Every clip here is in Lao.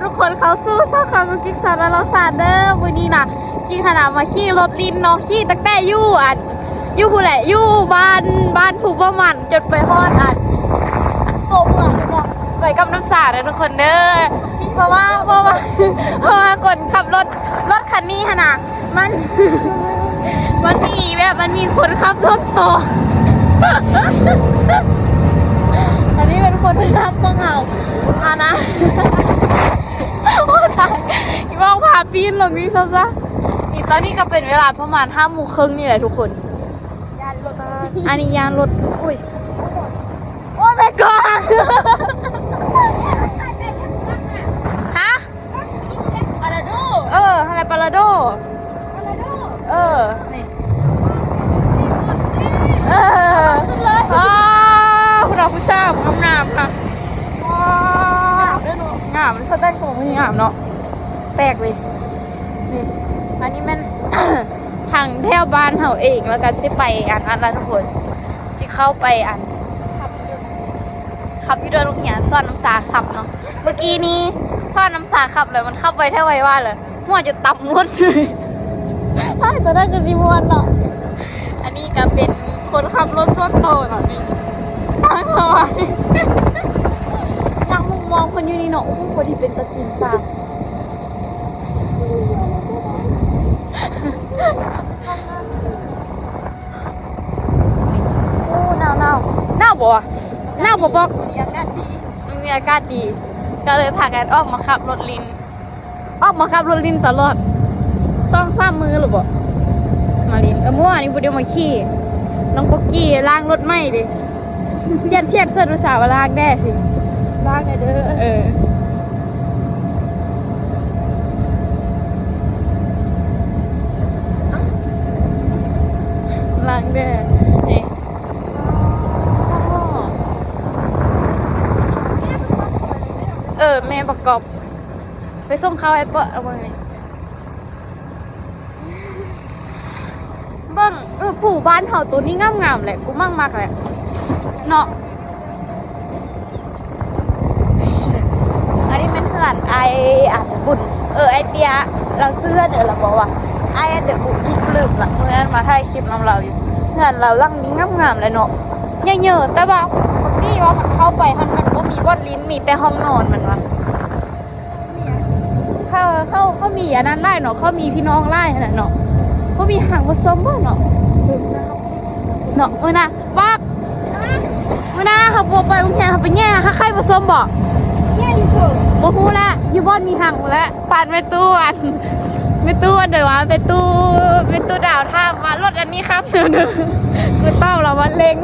ທຸກຄົນເຂົ້າສູ່ຊ່ອງຄຳກຸກກິກສາວລາວສານເດີ. ມື້ນີ້ນະ ກິກຫັ້ນນະມາຂີ່ລົດຫຼິ້ນເນາະ, ຂີ່ຕັ້ງແຕ່ຢູ່ອັນ ຢູ່ພຸ້ນແຫຼະ ຢູ່ບ້ານ ບ້ານພູບ່າໝັ້ນ ຈົນໄປຮອດອັນ ຕົວເມືອງເນາະ, ໄປກັບນ້ຳສາເດີທຸກຄົນເດີ. ເພາະວ່າ ເພາະວ່າ ເພາະວ່າຄົນຂັບລົດ ລົດຄັນນີ້ຫັ້ນນະ ມັນ ມັນມີແບບ ມັນມີຄົນຂັບສ່ວນໂຕ. ອັນນີ້ເປັນຄົນທີ່ຂັບພວກເຮົາ ອັນນະ ໂອ້ຍ ຕາຍ ອີ່ບ້ອງພາປີ້ນລົງນີ້ຊ້ຳຊະ. ນີ້ ຕອນນີ້ກໍເປັນເວລາປະມານຫ້າໂມງເຄິ່ງນີ້ແຫຼະທຸກຄົນ. ຢ້ານລົດ ອັນນີ້ຢ້ານລົດ. ໂອ້ຍ ໂອ້ my god ຮະ? ປາລາໂດ ເອີ ຫັ້ນແຫຼະ ປາລາໂດ ປາລາໂດ ເອີ ນີ້ ເອີ ຂຶ້ນເລີຍ. ອ້າວ ຜູ້ສາວງາມໆ ງາມ ງາມ ສະແຕນກໍບໍ່ມີງາມເນາະ ແປກເລີຍ. ນີ້ ອັນນີ້ແມ່ນທາງແຖວບ້ານເຮົາເອງ ແລ້ວກໍຊິໄປອັນນັ້ນລະທຸກຄົນ ຊິເຂົ້າໄປອັນ ຂັບຢູ່ເດີໂຮງຮຽນ ສອນນ້ຳສາຂັບເນາະ. ເມື່ອກີ້ນີ້ສອນນ້ຳສາຂັບແລ້ວ ມັນຂັບໄວແທ້ໄວວ່າເລີຍ ຫົວຈະຕຳລົດເລີຍ. ອ້າຍ ຕອນນັ້ນຄືຊິມ່ວນເນາະ. ອັນນີ້ກໍເປັນຄົນຂັບລົດສ່ວນໂຕເນາະ ນີ້ ນັ່ງສະບາຍ ນັ່ງມຸມມອງເພິ່ນຢູ່ນີ້ເນາະ. ໂອ້ໂຫ ພໍດີເປັນຕາກິນຊາ. ໂອ້ ໜາວໆ ໜາວບໍ່ວະ? ໜາວບໍ່ບອກ ມີອາກາດດີ ມັນມີອາກາດດີ ກໍເລີຍພາກັນອອກມາຂັບລົດຫຼິ້ນ ອອກມາຂັບລົດຫຼິ້ນຕະຫຼອດ ສອງສາມມື້ແລ້ວບໍ ມາຫຼິ້ນ. ເອີ ມື້ວານນີ້ບໍ່ໄດ້ມາຂີ່ ນ້ອງປົກກີ້ລ້າງລົດໃໝ່ເດ້. ສຽດ ສຽດ ເສີດອຸດສ່າວ່າລ້າງແດ່ຊິ ລ້າງແດ່ເດີ. ເອີ ລ້າງແດ່ ນີ້ ເອີ ແມ່ປະກອບ ໄປສົ່ງເຂົ້າໃຫ້ເປາະ ເອົາເບິ່ງນີ້ ເບິ່ງ ເອີ ພູບ້ານເຮົາໂຕນີ້ງາມໆ ແຫຼະ ກູມັກມັກແຫຼະເນາະ. ອັນນີ້ແມ່ນເຮືອນອ້າຍອັນບຸນ ເອີ ອ້າຍເຕ້ຍ ລາວຊື່ເດີ ລາວບອກວ່າ ອ້າຍອັນເດີບຸນ ກິກລືມລະ ມື້ນັ້ນມາຖ່າຍຄລິບນຳລາວຢູ່. ເຮືອນລາວຫຼັງນີ້ງາມໆ ແຫຼະເນາະ ໃຫຍ່ເຍີະ ແຕ່ວ່າ ບາງທີວ່າມັນເຂົ້າໄປຫັ້ນ ມັນບໍ່ມີບ່ອນຫຼິ້ນ ມີແຕ່ຫ້ອງນອນ ແມ່ນຫວາ? ເຂົາ ເຂົາ ເຂົາມີອັນນັ້ນຫຼາຍເນາະ ເຂົາມີພີ່ນ້ອງຫຼາຍຫັ້ນນະເນາະ ບໍ່ມີຫາງມາຊົມບໍ່ເນາະ ເນາະ. ມື້ໜ້າ ປັກ ມື້ໜ້າເຮົາບໍ່ໄປໂຮງຮຽນ ເຮົາໄປແຍ່ຫາໄຂ່ມາຊົມບໍ່? ແຍ່ຢູ່ເຊີ ບໍ່ຮູ້ລະ ຢູ່ບ່ອນມີຫາງພຸ້ນແຫຼະ. ປານແມ່ຕູ້ອັນ ແມ່ຕູ້ອັນໃດວະ ແມ່ຕູ້ ແມ່ຕູ້ດາວຖາມວ່າ ລົດອັນນີ້ຂັບເດີ ກູຕອບລາວວ່າເລັ່ງ.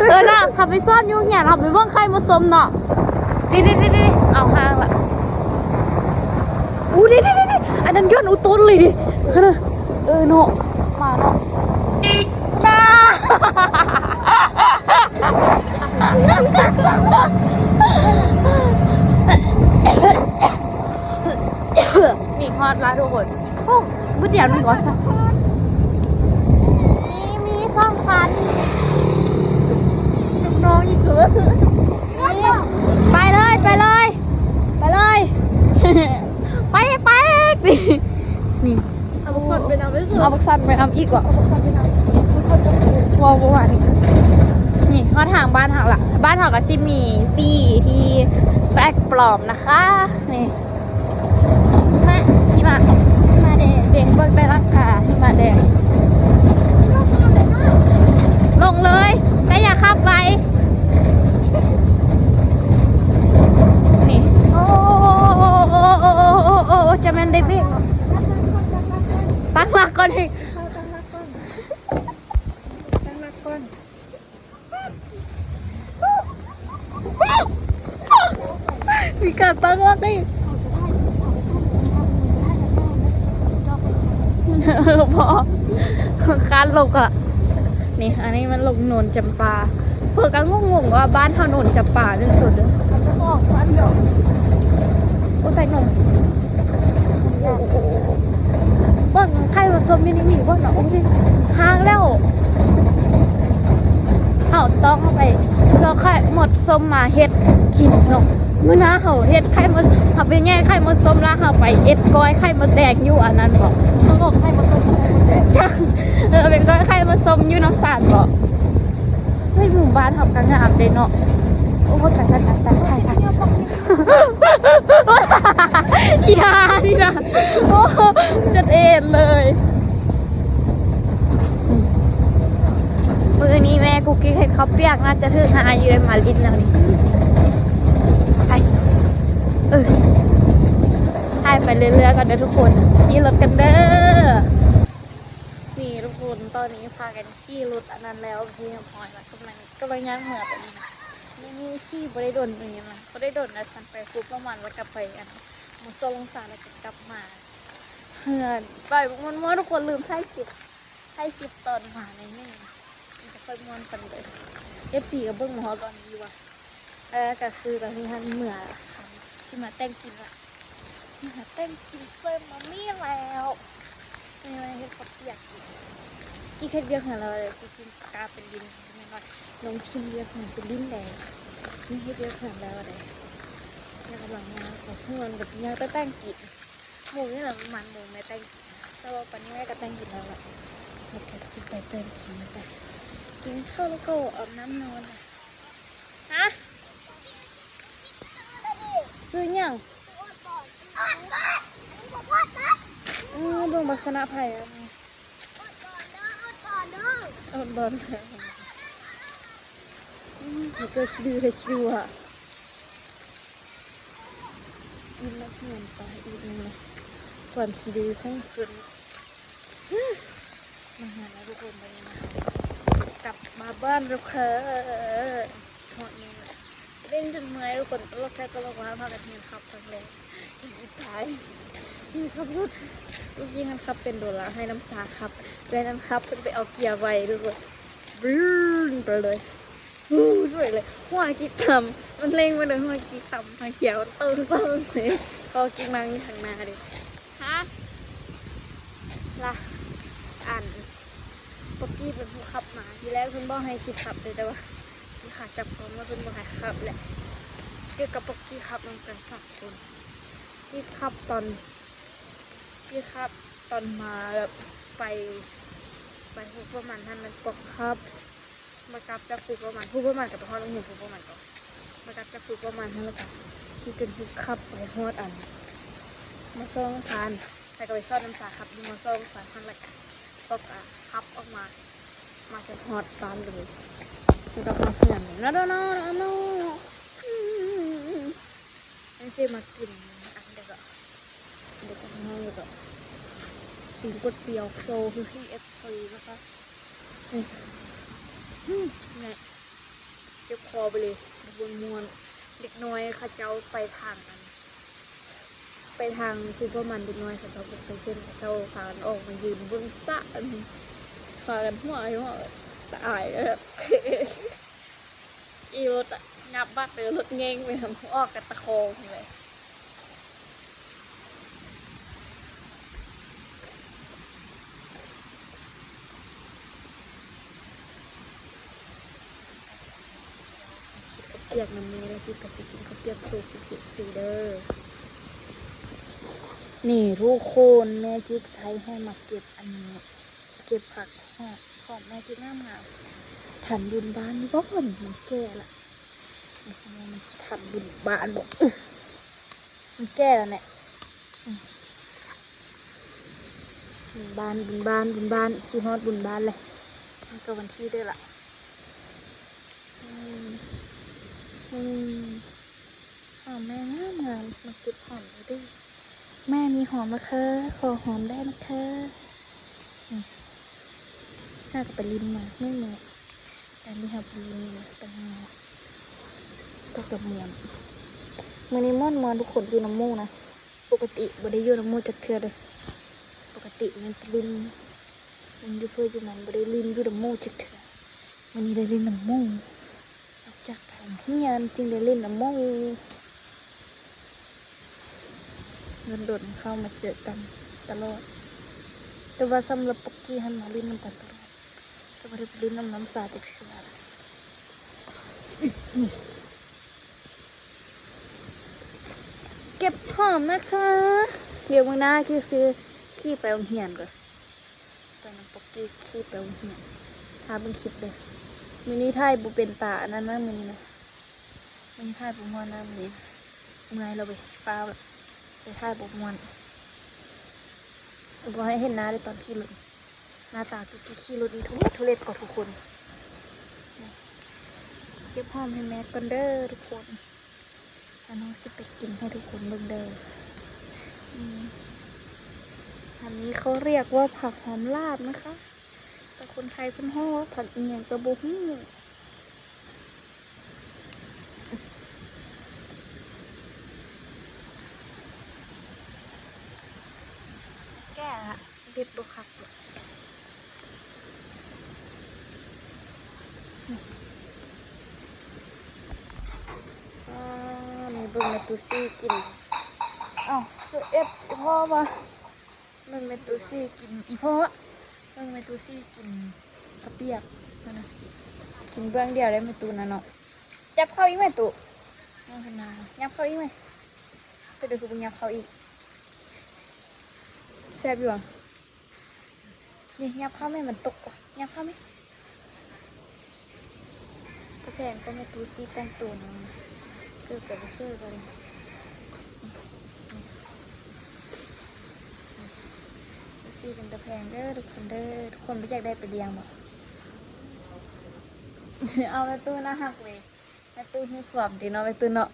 ເອີເນາະ ເຮົາໄປຊ້ອນຢູ່ໂຮງຮຽນ ເຮົາໄປເບິ່ງໄຂ່ມາຊົມເນາະ. ນີ້ໆໆໆ ເອົາຫ່າງລະ ອູ້ ນີ້ໆໆ ອັນນັ້ນຢ້ອນອຸຕົນເລີຍນີ້ ຫັ້ນນະ. ເອີເນາະ ມາເນາະ ນາ ນີ້ຮອດລະທຸກຄົນ. ໂອ້ ບຶດດຽວໜຶ່ງກ່ອນຊະ ມີ ມີສອງຄັນ ລູກນ້ອງອີກເຊີ ໄປເລີຍ ໄປເລີຍ ໄປເລີຍ ໄປ ໄປ ນີ້ ເອົາບັກສັນໄປນຳ ເອົາບັກສັນໄປນຳອີກເບາະ ເອົາບັກສັນໄປນຳ ເວົ້າບໍ່ວ່ານີ້. ນີ້ຮອດທາງບ້ານເຮົາລະ ບ້ານເຮົາກໍຊິມີສີທີ່ແປກປອມນະຄະ ນີ້. ຫິມະ ຫິມະແດງ ເບິ່ງແຕ່ຫຼັງຄາ ຫິມະແດງ. ລົງເລີຍ ແຕ່ຢ່າຂັບໄວ ນີ້ ໂອ້ ໂອ້ ໂອ້ ຈະແມ່ນໄດ້ເບຣກເນາະ ຕັ້ງຫຼັກກ່ອນ ຕັ້ງຫຼັກກ່ອນ ຕັ້ງຫຼັກກ່ອນ. ມີການຕັ້ງຫຼັກອີກ ເອີ ພໍ ຄານລົງອະ ນີ້ ອັນນີ້ມັນລົງໂນນຈຳປາ ເພິ່ນກໍງົງໆວ່າບ້ານເຮົາໂນນຈຳປາເດີທຸກຄົນເດີ ໂອ້ຍ ໄປໜົມ. ເບິ່ງໄຂ່ມາຊົມຢູ່ໃນນີ້ບໍ່ເນາະ ໂອ້ຍ ຫ່າງແລ້ວ ເຮົາຕ້ອງເຂົ້າໄປ ກໍໄຂ່ມົດສົ້ມມາເຮັດກິນເນາະ. ມື້ໜ້າເຮົາເຮັດໄຂ່ມົດ ເຮົາໄປແຍ່ໄຂ່ມົດສົ້ມ ແລ້ວເຮົາໄປເຮັດກ້ອຍໄຂ່ມົດແດງຢູ່ອັນນັ້ນບໍ? ເຮົາກໍໄຂ່ມົດສົ້ມ ຈັ່ງ ເອີ ໄປກ້ອຍໄຂ່ມົດສົ້ມຢູ່ນ້ຳສານບໍ? ເຮີ້ຍ ໝູ່ບ້ານເຮົາກໍງາມເດ້ເນາະ. ໂອ້ ຕາຍ ຕາຍ ຕາຍ ຕາຍ ຕາຍ. ອີ່ຫ່ານີ້ນະ ໂອ້ ຈົນເອນເລີຍ. ມື້ນີ້ແມ່ກຸກກິກເຮັດເຂົ້າປຽກ ໜ້າຈະຖືກຫາຢູ່ ໄດ້ມາຫຼິ້ນແລ້ວນີ້. ໄປ ເອີ ຖ່າຍໄປເລື້ອຍໆກ່ອນເດີທຸກຄົນ ຂີ່ລົດກັນເດີ. ນີ້ທຸກຄົນ ຕອນນີ້ພາກັນຂີ່ລົດອັນນັ້ນແລ້ວ ເປັນທີ່ຮຽບຮ້ອຍແລ້ວ ກຳລັງ ກຳລັງຍ່າງເມືອໄປນີ້ນະ. ນີ້ຂີ່ບໍ່ໄດ້ດົນນີ້ນະ ບໍ່ໄດ້ດົນນະ ສັນໄປພຸ້ນປະມານ ແລ້ວກໍໄປອັນມາສ່ວງສາ ແລ້ວກໍກັບມາເຮືອນ. ໄປມ່ວນໆ ທຸກຄົນ ລືມຖ່າຍຄລິບ ຖ່າຍຄລິບຕອນມາໜ້ອຍໜຶ່ງ ມັນຈະຄ່ອຍມ່ວນປານໃດ. ເອັຟຊີກໍເບິ່ງມາຮອດຕອນນີ້ຢູ່ວ່າ ເອີ ກໍຄືຕອນນີ້ຫັ້ນເມືອ ຊິມາແຕ່ງກິນລະ ຊິມາແຕ່ງກິນຊ່ວຍໝໍ້ມີ້ແລ້ວ. ນີ້ມາເຮັດເຂົ້າປຽກກິນ ກິກເຮັດວຽກເຮືອນແລ້ວເດ້ ກິກກິນກາໄປຫຼິ້ນ ແມ່ນວ່ານ້ອງຖິ້ມວຽກເຮືອນໄປຫຼິ້ນແດ່. ນີ້ເຮັດວຽກເຮືອນແລ້ວເດ້ ແລ້ວກຳລັງຍ່າງເຂົ້າເຮືອນ ກໍຍ່າງແຕ່ແຕ່ງກິນ. ໝູ່ນີ້ລະມັນໝູ່ແມ່ແຕ່ງກິນ ແຕ່ວ່າປານນີ້ແມ່ກໍແຕ່ງກິນແລ້ວລະ ແລ້ວກໍຊິໄປແຕ່ງກິນ ໄປກິນເຂົ້າ ແລ້ວກໍອາບນ້ຳນອນ. ຮະ? ຊື້ຫຍັງ? ເອີ ເບິ່ງລັກສະນະໄຜ່ອັນນີ້ ອອດບອນ ອອດບອນ ອືມ ເກີດຊິດື້ ເຮັດຊິດື້ວ່າ ອີກໜ້ອຍເຮືອນໄປອີກໜຶ່ງ ຄວາມຂີ້ດື້ຂອງເພິ່ນ. ມາເຮືອນແລ້ວທຸກຄົນ ບັດນີ້ນະ ກັບມາບ້ານແລ້ວຄ່ະ. ຮອດເມືອງແລ້ວ ຫຼິ້ນຈົນເມື່ອຍທຸກຄົນ ຕະຫຼົກແທ້ຕະຫຼົກວ່າ ພາກັນຮຽນຂັບຄັ້ງແລກ ອີຕາຍ ຮຽນຂັບລົດ. ລູກຍິງຫັ້ນຂັບເປັນໂດລະ ໃຫ້ນ້ຳຊາຂັບ ເອື້ອຍນັ້ນຂັບ ເພິ່ນໄປເອົາເກຍໄວທຸກຄົນ ບຶ້ນໄປເລີຍ. ໂອ້ຍ ສວຍເລີຍ ຫົວກິດຕຳ ມັນເລັ່ງມາເດີ ຫົວກິດຕຳ ຫາງຂຽວ ເຕີງເຕີງເລີຍ ພໍກິດນັ່ງຢູ່ທາງໜ້າເດ້. ຮະ ລະ ອັນ ປັອກກີ້ເປັນຜູ້ຂັບມາ ທີແລກເພິ່ນບອກໃຫ້ກິດຂັບເດ້ ແຕ່ວ່າມີຂາຈັບຂອງ ແລ້ວເພິ່ນບໍ່ໃຫ້ຂັບແຫຼະ ເກີດກັບປັອກກີ້ຂັບນຳກັນສອງຄົນ. ກິດຂັບຕອນ ກິດຂັບຕອນມາແບບໄປ ໄປພູປະມັນຫັ້ນ ແມ່ນປອກຂັບ ມາກັບຈາກພູປະມັນ ພູປະມັນກໍໄປຮອດໂຮງຮຽນພູປະມັນກ່ອນ ມາກັບຈາກພູປະມັນຫັ້ນ ແລ້ວກໍຄືເປັນຜູ້ຂັບໄປຮອດອັນມາຊ່ອງຊານ ແລ້ວກໍໄປສອນນ້ຳຊາຂັບຢູ່ມາຊ່ອງຊານຫັ້ນ ແລ້ວກໍປອກກໍຂັບອອກມາ ມາຈົນຮອດບ້ານເລີຍ ແລ້ວກໍມາເຮືອນເນາະ ເນາະ ເນາະ ເນາະ. ອືມ ອັນເຈມາກິນອັນເດກະ ເດກະເຮົາເດກະ ຕີນກວດປຽວໂຊຄືທີ່ເອັຟຊີນະຄະ. ນີ້ ອືມ ນີ້ ເຈັບຄໍໄປເລີຍ ມ່ວນໆ ເດັກນ້ອຍເຂົາເຈົ້າໄປທາງອັນ ໄປທາງພູປະມັນ ເດັກນ້ອຍເຂົາເຈົ້າບໍ່ໄປເຫັນ ເຂົາເຈົ້າພາກັນອອກມາຢືນເບິ່ງສະ ອັນ ພາກັນຫົວ ຫົວຕາຍແບບ ຂີ່ລົດອະ ຫຍັບບັດເດີ ລົດແງ່ງໄປທາງ ອອກກັບຕະຄອງນີ້ແຫຼະ. ເກັບເຂົ້າປຽກນຳແມ່ ແລ້ວກິກກໍຊິກິນເຂົ້າປຽກໂຊ ເອັຟຊີເດີ. ນີ້ທຸກຄົນ ແມ່ກິກໃຊ້ໃຫ້ມາເກັບອັນນີ້ ເກັບຜັກຫອມ ຂອງແມ່ທີ່ງາມໆ ທັນບຸນບ້ານບໍ່? ມັນແກ່ລະ ມັນທັນບຸນບ້ານບໍ່? ມັນແກ່ລະແຫຼະ ອືມ ບຸນບ້ານ ບຸນບ້ານ ບຸນບ້ານ ຊິຮອດບຸນບ້ານແລ້ວ ມັນກໍວັນທີເດີລະ ອືມ ອືມ. ຫອມແມ່ງາມໆ ມາເກັບຫອມເດີ ແມ່ມີຫອມນະເຄີ ຂໍຫອມໄດ້ນະເຄີ. ອືມ ຫາກໍໄປຫຼິ້ນມາ ແມ່ນ ແມ່ ອັນນີ້ເຮົາໄປຫຼິ້ນມາ ໄປຫາ ໄປກັບມ່ວນ ມື້ນີ້ມ່ວນໆ ທຸກຄົນ ຢູ່ນຳໝູ່ນະ ປົກກະຕິບໍ່ໄດ້ຢູ່ນຳໝູ່ຈັກເທື່ອເດີ ປົກກະຕິແມ່ນໄປຫຼິ້ນ ມັນຢູ່ເພື່ອຢູ່ມັນ ບໍ່ໄດ້ຫຼິ້ນຢູ່ນຳໝູ່ຈັກເທື່ອ ມື້ນີ້ໄດ້ຫຼິ້ນນຳໝູ່ ອອກຈາກໂຮງຮຽນຈຶ່ງໄດ້ຫຼິ້ນນຳໝູ່ ດົນໆ ເຂົ້າມາເຈີກັນຕະຫຼອດ ແຕ່ວ່າສຳລັບປັອກກີ້ຫັ້ນມາຫຼິ້ນນຳກັນຕະຫຼອດ ແຕ່ບໍ່ໄດ້ໄປຫຼິ້ນນຳນ້ຳຊາຈັກເທື່ອ. ເກັບຫອມນະຄະ. ດຽວມື້ໜ້າ ຂີ່ ຂີ່ໄປໂຮງຮຽນກ່ອນ. ຕອນນ້ອງປັອກກີ່ຂີ່ໄປໂຮງຮຽນ ຖ້າເບິ່ງຄລິບເດີ. ມື້ນີ້ຖ່າຍບໍ່ເປັນຕາອັນນັ້ນນະ ມື້ນີ້ນະ. ມື້ນີ້ຖ່າຍບໍ່ມ່ວນນະ ມື້ນີ້ເມື່ອຍແລ້ວເວີຍ ຟ້າວແລ້ວ ໄປຖ່າຍບໍ່ມ່ວນ. ບໍ່ໃຫ້ເຫັນໜ້າເລີຍຕອນຂີ່ລົດ. ໜ້າຕາຄືຂີ່ລົດນີ້ທຸລັກທຸເລັດກໍທຸກຄົນ. ເກັບຫອມໃຫ້ແມ່ກ່ອນເດີທຸກຄົນ. ແລ້ວນ້ອງຊິໄປກິນໃຫ້ທຸກຄົນເບິ່ງເດີ. ອືມ ອັນນີ້ເຂົາຮຽກວ່າຜັກຫອມລາບນະຄະ ແຕ່ຄົນໄທເພິ່ນຮ້ອງວ່າຜັກອີ່ຫຍັງກໍບໍ່ຮູ້. ແກ່ລະ ເດັດບໍ່ຄັກເລີຍ. ອາ ນີ້ເບິ່ງແມ່ຕູ້ຊີກິນ. ເອົ້າ ຄືເອັດອີ່ພໍ່ວ່າ ເບິ່ງແມ່ຕູ້ຊີກິນ ອີ່ພໍ່ ເບິ່ງແມ່ຕູ້ຊີກິນເຂົ້າປຽກຫັ້ນນະ. ກິນເບື້ອງດຽວໄດ້ແມ່ຕູ້ນະເນາະ. ຫຍັບເຂົ້າອີກແມ່ຕູ້ ຍັບເຂົ້າອີກແມ່. ເປັນໃດຄືບໍ່ຫຍັບເຂົ້າອີກ? ແຊບຢູ່ຫວາ? ນີ້ຫຍັບເຂົ້າແມ່ ມັນຕົກ ຫຍັບເຂົ້າແມ່. ຕາແພງກໍແມ່ຕູ້ຊີແຕ່ງໂຕນະ ເກີບກັບເສື້ອບໍ່ໄດ້. ຕູ້ຊີເປັນຕາແພງເດີທຸກຄົນເດີ. ທຸກຄົນບໍ່ຢາກໄດ້ໄປລ້ຽງບໍ່? ເອົາ ແມ່ຕູ້ໜ້າຮັກເວີຍ. ແມ່ຕູ້ຮູ້ຄວາມຕິເນາະ ແມ່ຕູ້ເນາະ.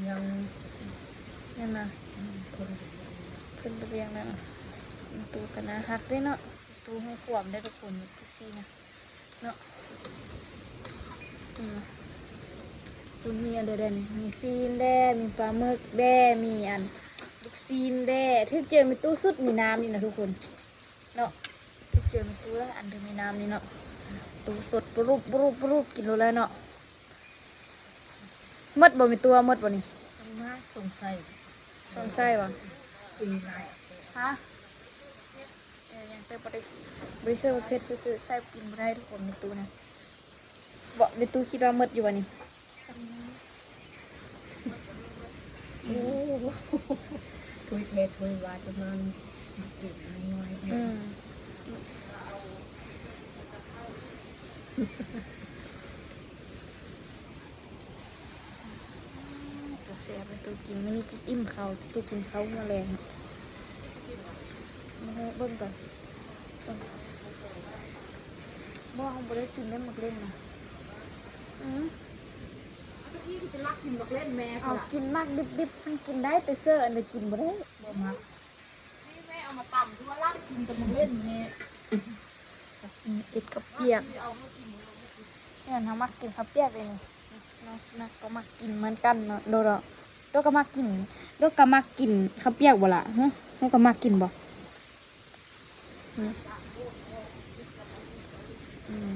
ຍັງ ແມ່ນນະ ອືມ ເພິ່ນ ເພິ່ນໄປລ້ຽງແລ້ວນະ. ແມ່ຕູ້ກໍໜ້າຮັກເດ້ເນາະ ແມ່ຕູ້ຮູ້ຄວາມເດ້ທຸກຄົນ. ຕູ້ຊີນະເນາະ ອືມ ເພິ່ນມີອັນໃດແດ່ນີ້ ມີຊີ້ນແດ່ ມີປາໝຶກແດ່ ມີອັນລູກຊີ້ນແດ່. ຖືກເຈີແມ່ຕູ້ສຸດມີນ້ຳນີ້ນະທຸກຄົນເນາະ. ເຈີແມ່ຕູ້ລະ ອັນເດີແມ່ນ້ຳນີ້ເນາະ ຕູ້ສົດ ປະລຸບ ປະລຸບ ປະລຸບ ກິນໂລດແລ້ວເນາະ. ໝົດບໍ່ແມ່ຕູ້ ໝົດບໍ່ນີ້? ມາສົງໄສ ສົງໄສບໍ່? ກິນຫຼາຍ ຮະ? ເອີ ຍັງແຕ່ບໍ່ໄດ້ ບໍ່ໄດ້ເຊີວ່າເຜັດຊື່ໆ ໃສ່ກິນບໍ່ໄດ້ທຸກຄົນ ແມ່ຕູ້ນະ. ບໍ່ ແມ່ຕູ້ຄິດວ່າໝົດຢູ່ບໍ່ນີ້? ໂອ້ ຖ້ວຍແທ້ຖ້ວຍວ່າຈະມາກິນນ້ອຍໆ ອືມ ຕາແຊບເລີຍ ຕູ້ກິນ ມື້ນີ້ກິນອີ່ມເຂົ້າ ຕູ້ກິນເຂົ້າມື້ແລງ. ມາເບິ່ງກ່ອນ ບໍ່ ເຮົາບໍ່ໄດ້ກິນເດ້ໝາກເລັ່ນນະ. ອືມ ຕະກີ້ຄືຈະລັກກິນໝາກເລັ່ນແມ່ ເອົາ ສະລະ ກິນໝາກດິບໆ ມັນກິນໄດ້ ແຕ່ເຊີອັນໃດກິນບໍ່ໄດ້ ບໍ່ມັກ. ນີ້ແມ່ເອົາມາຕຳ ຄືວ່າລັກກິນແຕ່ໝາກເລັ່ນແມ່. ອືມ ເຮັດເຂົ້າປຽກ ເຮົາມັກກິນເຂົ້າປຽກເດ້ນີ້. ນ້ອງສຸນັກກໍມັກກິນເໝືອນກັນເນາະ ໂດ ໂດກໍມັກກິນ ໂດກໍມັກກິນເຂົ້າປຽກບໍ່ລະ? ຮະ ໂດກໍມັກກິນບໍ່? ອືມ ອືມ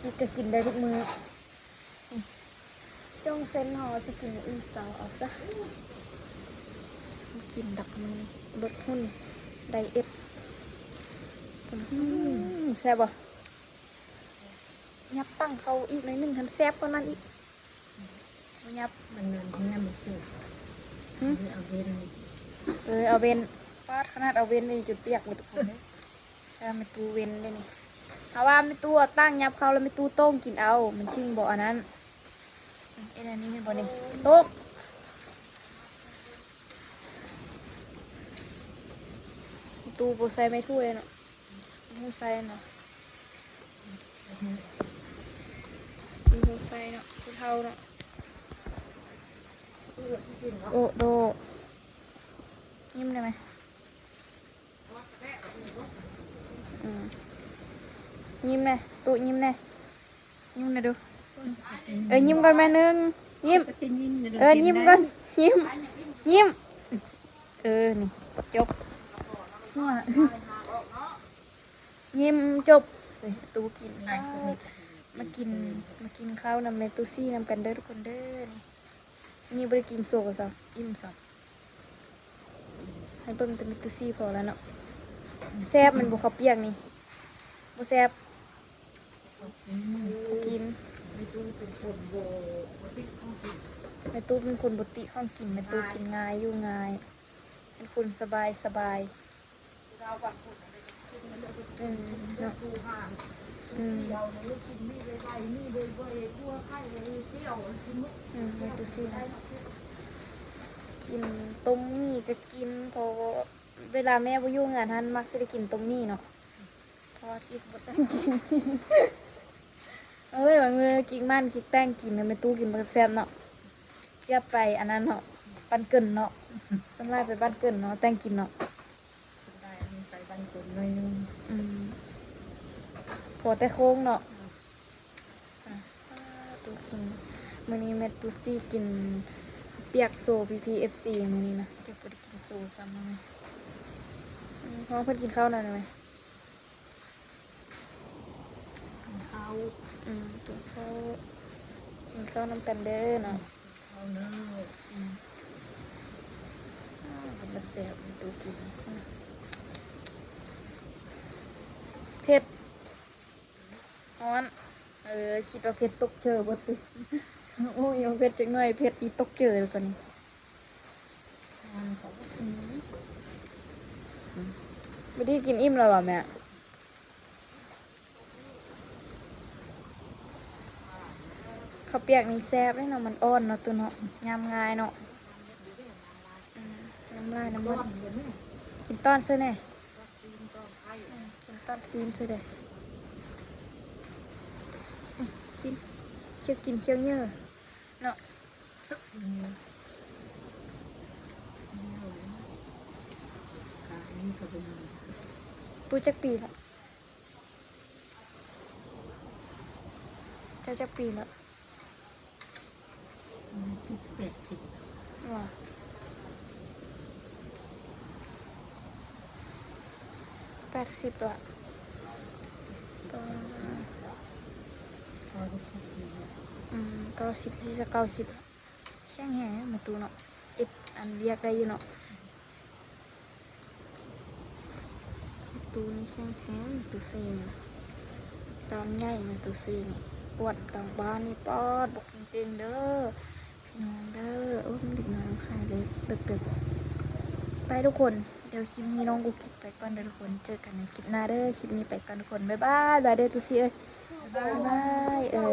ກິນກໍກິນໄດ້ທຸກມື້. ອືມ ຈົ່ງເຊັນເຮົາຊິກິນມື້ອື່ນເຊົ້າເອົາຊະ ກິນດອກມື້ນີ້ ລົດຫຸ່ນ ໄດເອັດ. ອືມ ແຊບບໍ່? ຫຍັບຕັ້ງເຂົ້າອີກໜ້ອຍໜຶ່ງ ຫັ້ນແຊບກວ່ານັ້ນອີກ. ຫຍັບ ມັນນັ້ນ ມັນນັ້ນມັນສຸກ ຫື ເອົາເວັນ ເອີ ເອົາເວັນ. ປາດ ຂະໜາດເອົາເວັນນີ້ຈົນປຽກໝົດທຸກຄົນເດ້. ແຕ່ແມ່ຕູ້ເວັນເດ້ນີ້ ຖ້າວ່າແມ່ຕູ້ເອົາຕັ້ງຫຍັບເຂົ້າແລ້ວ ແມ່ຕູ້ໂຕ້ງກິນເອົາ ມັນຈຶ່ງບໍ່ອັນນັ້ນ. ເຮັດອັນນີ້ເຫັນບໍ່ນີ້ ຕົກ. ແມ່ຕູ້ບໍ່ໃສ່ໄມ້ຖູ່ເລີຍເນາະ. ບໍ່ໃສ່ເນາະ ບໍ່ໃສ່ເນາະ ຜູ້ເຖົ້າເນາະ. ໂອໂດ ຍິ້ມໄດ້ໄໝ? ອືມ ຍິ້ມແດ່ ຕູ້ຍິ້ມແດ່ ຍິ້ມແດ່ດູ. ເອີ ຍິ້ມກ່ອນແມ່ ໜຶ່ງ ຍິ້ມ ເອີ ຍິ້ມກ່ອນ ຍິ້ມ ຍິ້ມ. ເອີ ນີ້ຈົບ ຍິ້ມຈົບ. ເອີ ຕູ້ກິນ ມາກິນ ມາກິນເຂົ້ານຳແມ່ຕູ້ຊີນຳກັນເດີທຸກຄົນເດີ. ນີ້ ນີ້ບໍ່ໄດ້ກິນໂຊຊ້ຳ ອີ່ມຊ້ຳ. ໃຫ້ເບິ່ງແຕ່ແມ່ຕູ້ຊີພໍແລ້ວເນາະ. ແຊບແມ່ນບໍ່ເຂົ້າປຽກນີ້? ບໍ່ແຊບ ບໍ່ກິນ ບໍ່ກິນ. ແມ່ຕູ້ເປັນຄົນບໍ່ຕິຂອງກິນ ແມ່ຕູ້ເປັນຄົນບໍ່ຕິຂອງກິນ ແມ່ຕູ້ກິນງ່າຍ ຢູ່ງ່າຍ ເປັນຄົນສະບາຍ ສະບາຍ. ອືມ ເນາະ ອືມ ອືມ ແມ່ຕູ້ຊິກິນຕົ້ມໝີ່ກໍກິນ ເພາະວ່າເວລາແມ່ບໍ່ຢູ່ເຮືອນຫັ້ນ ມັກຊິໄດ້ກິນຕົ້ມໝີ່ເນາະ ເພາະວ່າກິກບໍ່ແຕ່ງກິນ. ເອີຍ ບາງມື້ກິກໝັ້ນກິກແຕ່ງກິນ ແມ່ຕູ້ກິນບໍ່ແຊບໆເນາະ. ຢ່າໄປອັນນັ້ນເນາະ ບ້ານເກີນເນາະ ສ່ວນຫຼາຍໄປບ້ານເກີນເນາະ ແຕ່ງກິນເນາະ. ໄປບ້ານເກີນໜ້ອຍໜຶ່ງ ອືມ ພໍແຕ່ໂຄ້ງເນາະ. ອາ ຕູ້ກິນ ມື້ນີ້ແມ່ຕູ້ຊິກິນເຂົ້າປຽກໂຊພີ່ໆ ເອັຟຊີ ມື້ນີ້ນະ ເກັບບໍ່ໄດ້ກິນໂຊຊ້ຳເລີຍ. ອືມ ຮອເພິ່ນກິນເຂົ້າໜ່ອຍໄດ້ໄໝ? ກິນເຂົ້າ ອືມ ກິນເຂົ້າ ກິນເຂົ້ານຳກັນເດີເນາະ ກິນເຂົ້າເດີ. ອືມ ອາ ເປັນຕາແຊບ ຕູ້ກິນ ເຜັດ ຮ້ອນ. ເອີ ຄິດວ່າເຜັດຕົກເຈີເບິດຕິ ໂອ້ຍ ເຜັດຈັກໜ້ອຍ ເຜັດອີຕົກເຈີແລ້ວຕອນນີ້. ອືມ ບໍ່ໄດ້ກິນອີ່ມແລ້ວຫວາແມ່? ເຂົ້າປຽກນີ້ແຊບເດ້ເນາະ ມັນອ່ອນເນາະ ຕູ້ເນາະ ຍຳງ່າຍເນາະ. ອືມ ນ້ຳລາຍນ້ຳມັນ ກິນຕ້ອນເຊີແດ່ ອືມ ກິນຕ້ອນຊີ້ນເຊີແດ່. ອືມ ກິນ ຄຽວກິນຄຽວເຍີ້ເນາະ. ປູ້ຈັກປີລະ? ເຈົ້າຈັກປີລະ? ແປດສິບ ວ່າ ແປດສິບລະ. ອືມ ເກົ້າສິບ ຊິເກົ້າສິບ ແຂງແຮງແມ່ຕູ້ເນາະ ເຮັດອັນວຽກໄດ້ຢູ່ເນາະ. ແມ່ຕູ້ນີ້ແຂງແຮງ ແມ່ຕູ້ຊີນີ້ ຕາມໃຫຍ່ ແມ່ຕູ້ຊີນີ້ ກວາດຕາມບ້ານນີ້ ປາດ ບັກເກັ່ງໆເດີ ພີ່ນ້ອງເດີ. ໂອ້ຍ ມັນເດັກນ້ອຍມັນຂາຍເລີກ ເດິກໆ. ໄປທຸກຄົນ ດຽວຄລິບນີ້ນ້ອງກຸກກິກໄປກ່ອນເດີທຸກຄົນ ເຈີກັນໃນຄລິບໜ້າເດີ. ຄລິບນີ້ໄປກ່ອນທຸກຄົນ ບາຍບາຍ ບາຍເດີຕູ້ຊີເອີຍ ບາຍບາຍ ເອີ.